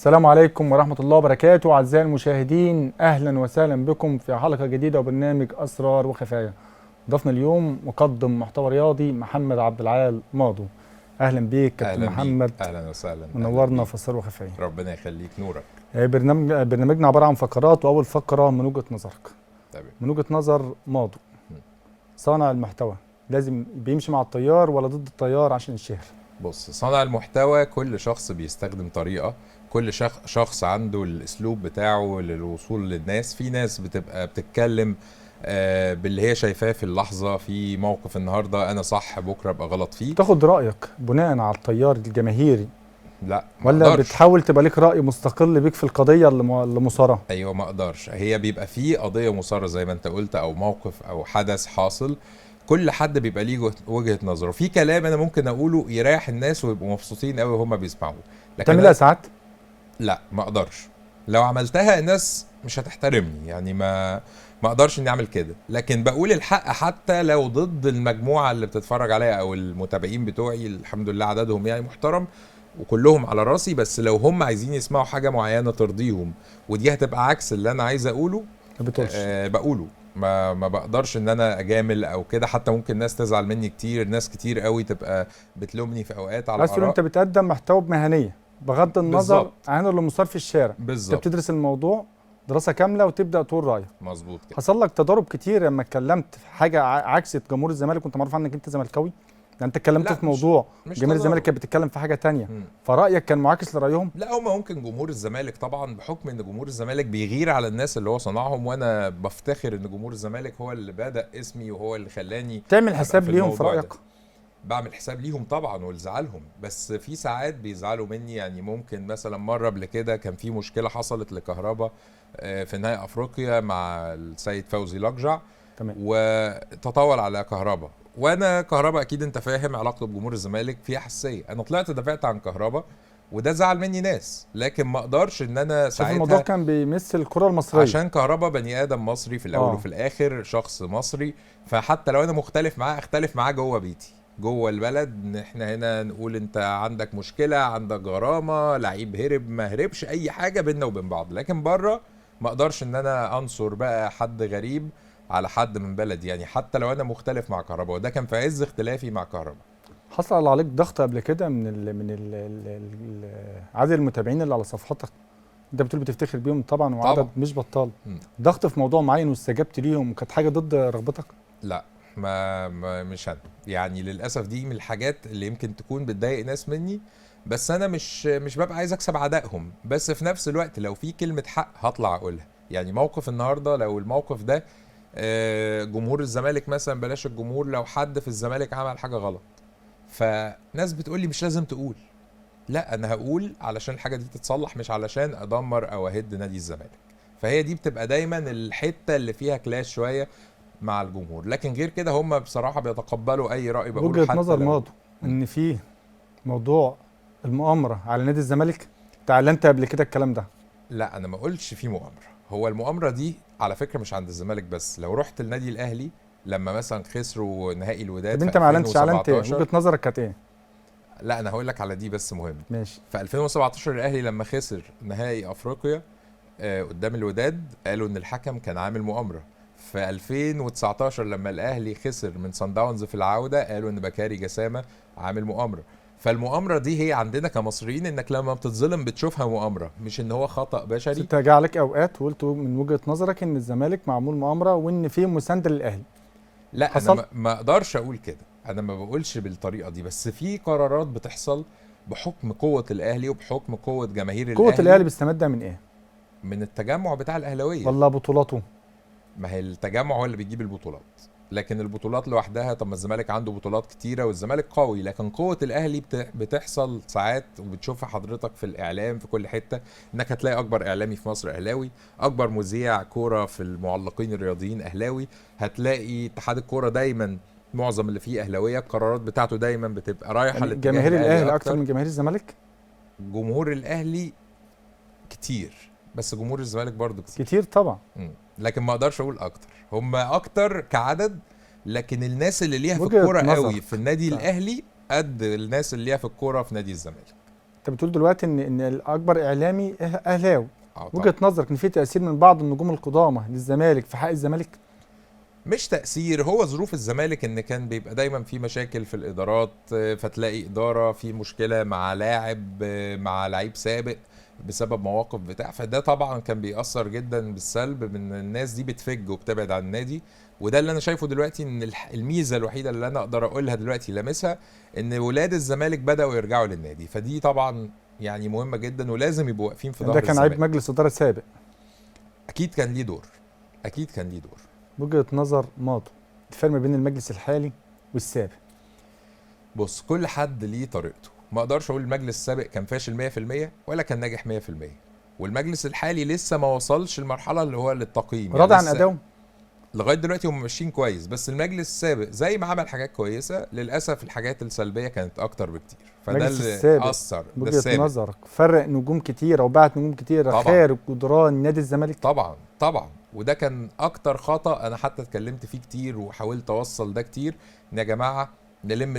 السلام عليكم ورحمة الله وبركاته أعزائي المشاهدين، أهلا وسهلا بكم في حلقة جديدة وبرنامج أسرار وخفايا. ضيفنا اليوم مقدم محتوى رياضي محمد عبد العال ماضو. أهلا بيك كابتن محمد. أهلا وسهلا، منورنا في أسرار وخفايا. ربنا يخليك، نورك. برنامجنا عبارة عن فقرات، وأول فقرة من وجهة نظرك. طيب. من وجهة نظر ماضو، صانع المحتوى لازم بيمشي مع التيار ولا ضد التيار عشان يتشهر؟ بص، صانع المحتوى كل شخص بيستخدم طريقة، كل شخص عنده الاسلوب بتاعه للوصول للناس. في ناس بتبقى بتتكلم باللي هي شايفاه في اللحظة، في موقف النهاردة انا صح بكرة ابقى غلط فيه. تاخد رأيك بناء على التيار الجماهيري؟ لا، ولا بتحاول تبقى لك رأي مستقل بيك في القضية اللي مثارة؟ ايوه، ما اقدرش. هي بيبقى في قضية مثارة زي ما انت قلت، او موقف او حدث حاصل، كل حد بيبقى ليه وجهة نظره. في كلام انا ممكن اقوله يريح الناس ويبقوا مبسوطين قوي وهم بيسمعوه، لكن تعملها ساعات؟ لا، ما اقدرش. لو عملتها الناس مش هتحترمني، يعني ما اقدرش اني اعمل كده. لكن بقول الحق حتى لو ضد المجموعة اللي بتتفرج عليا او المتابعين بتوعي، الحمد لله عددهم يعني محترم وكلهم على راسي، بس لو هم عايزين يسمعوا حاجة معينة ترضيهم ودي هتبقى عكس اللي انا عايز اقوله، ما بتقولش. بقوله. ما بقدرش ان انا اجامل او كده. حتى ممكن ناس تزعل مني كتير، ناس كتير قوي تبقى بتلومني في اوقات على اراء. انت بتقدم محتوى بمهنيه بغض النظر بالزبط عن اللي مثار في الشارع. بالظبط، انت بتدرس الموضوع دراسة كاملة وتبدا تقول رايك. مظبوط كده. حصل لك تضارب كتير لما اتكلمت في حاجة عكس جمهور الزمالك، وانت معروف عنك انت زملكاوي، يعني انت اتكلمت في موضوع جماهير الزمالك كانت بتتكلم في حاجة تانية، فرايك كان معاكس لرايهم؟ لا، هما ممكن جمهور الزمالك طبعا، بحكم ان جمهور الزمالك بيغير على الناس اللي هو صنعهم، وانا بفتخر ان جمهور الزمالك هو اللي بدا اسمي وهو اللي خلاني. تعمل حساب ليهم في رايك؟ بعمل حساب ليهم طبعا ولزعلهم، بس في ساعات بيزعلوا مني. يعني ممكن مثلا مرة قبل كده كان في مشكلة حصلت لكهربا في نهائي افريقيا مع السيد فوزي لقجع، تمام، وتطاول على كهربا، وانا كهربا اكيد انت فاهم علاقته بجمهور الزمالك فيها حساسية. انا طلعت دافعت عن كهربا وده زعل مني ناس، لكن ما اقدرش ان انا ساعتها. الموضوع كان بيمثل الكره المصرية عشان كهربا بني ادم مصري في الاول وفي الاخر، شخص مصري، فحتى لو انا مختلف معاه اختلف معاه جوه بيتي جوه البلد. ان احنا هنا نقول انت عندك مشكلة، عندك غرامة، لعيب هرب ما هربش، اي حاجة بينا وبين بعض. لكن بره ما اقدرش ان انا انصر بقى حد غريب على حد من بلدي، يعني حتى لو انا مختلف مع كهربا، وده كان في عز اختلافي مع كهربا. حصل عليك ضغط قبل كده من ال من ال عدد المتابعين اللي على صفحتك؟ انت بتقول بتفتخر بيهم طبعا، وعدد طبعا مش بطال. ضغط في موضوع معين واستجبت ليهم وكانت حاجة ضد رغبتك؟ لا، ما مش انا، يعني للاسف دي من الحاجات اللي يمكن تكون بتضايق ناس مني، بس انا مش ببقى عايز اكسب عدائهم، بس في نفس الوقت لو في كلمة حق هطلع اقولها. يعني موقف النهارده، لو الموقف ده جمهور الزمالك مثلا، بلاش الجمهور، لو حد في الزمالك عمل حاجة غلط، فناس بتقول لي مش لازم تقول. لا، انا هقول علشان الحاجة دي تتصلح، مش علشان ادمر او اهد نادي الزمالك. فهي دي بتبقى دايما الحتة اللي فيها كلاش شوية مع الجمهور، لكن غير كده هم بصراحة بيتقبلوا اي راي بقوله. وجهه نظر ماضو ان في موضوع المؤامرة على نادي الزمالك، تعلنت قبل كده الكلام ده؟ لا، انا ما قلتش في مؤامرة. هو المؤامرة دي على فكرة مش عند الزمالك بس، لو رحت النادي الاهلي لما مثلا خسروا نهائي الوداد. طب انت ما اعلنتش، اعلنت ايه؟ وجهه نظرك كانت ايه؟ لا، انا هقول لك على دي بس مهم. ماشي. في 2017 الاهلي لما خسر نهائي افريقيا قدام الوداد، قالوا ان الحكم كان عامل مؤامرة. في 2019 لما الاهلي خسر من صن داونز في العودة، قالوا ان بكاري جسامه عامل مؤامرة. فالمؤامره دي هي عندنا كمصريين، انك لما بتتظلم بتشوفها مؤامرة، مش ان هو خطأ بشري. انت جه عليك اوقات وقلت من وجهه نظرك ان الزمالك معمول مؤامرة وان في مساندة للاهلي؟ لا، حصل؟ انا ما اقدرش اقول كده، انا ما بقولش بالطريقة دي، بس في قرارات بتحصل بحكم قوة الاهلي وبحكم قوة جماهير الاهلي. قوة الاهلي بيستمدها من ايه؟ من التجمع بتاع الاهلاوية. والله بطولاته. ما هي التجمع هو اللي بيجيب البطولات، لكن البطولات لوحدها، طب ما الزمالك عنده بطولات كتيرة والزمالك قوي، لكن قوة الاهلي بتحصل ساعات، وبتشوفها حضرتك في الاعلام في كل حتة، انك هتلاقي اكبر اعلامي في مصر اهلاوي، اكبر مذيع كورة في المعلقين الرياضيين اهلاوي، هتلاقي اتحاد الكورة دايما معظم اللي فيه اهلاويه، القرارات بتاعته دايما بتبقى رايحة يعني لاتجاه جماهير الاهلي اكتر من جماهير الزمالك؟ جمهور الاهلي كتير، بس جمهور الزمالك برضو كتير كتير طبعا. لكن ما اقدرش اقول اكتر، هم اكتر كعدد، لكن الناس اللي ليها في الكورة قوي في النادي الاهلي قد الناس اللي ليها في الكورة في نادي الزمالك. انت بتقول دلوقتي ان الاكبر اعلامي اهلاوي. طبعاً. وجهه نظرك ان في تاثير من بعض النجوم القدامى للزمالك في حق الزمالك؟ مش تأثير، هو ظروف الزمالك ان كان بيبقى دايما في مشاكل في الادارات، فتلاقي ادارة في مشكلة مع لاعب، مع لعيب سابق بسبب مواقف بتاع، فده طبعا كان بيأثر جدا بالسلب من الناس دي، بتفج وبتبعد عن النادي. وده اللي انا شايفه دلوقتي، ان الميزة الوحيدة اللي انا اقدر اقولها دلوقتي لامسها، ان ولاد الزمالك بدأوا يرجعوا للنادي، فدي طبعا يعني مهمة جدا ولازم يبقوا واقفين في ظهر ده كان عيب الزمالك. مجلس ادارة سابق. اكيد كان ليه دور، اكيد كان ليه دور. وجهة نظر ماضو، الفرق ما بين المجلس الحالي والسابق. بص، كل حد ليه طريقته، ما اقدرش اقول المجلس السابق كان فاشل 100% ولا كان ناجح 100%، والمجلس الحالي لسه ما وصلش المرحلة اللي هو للتقييم. راضي يعني عن ادائهم لغاية دلوقتي هم ماشيين كويس، بس المجلس السابق زي ما عمل حاجات كويسة، للاسف الحاجات السلبية كانت اكتر بكتير، فده اللي اثر. وجهة نظرك فرق نجوم كتيرة وبعت نجوم كتيرة خارج جدران نادي الزمالك؟ طبعا طبعا، وده كان اكتر خطا انا حتى اتكلمت فيه كتير وحاولت اوصل ده كتير، ان يا جماعة نلم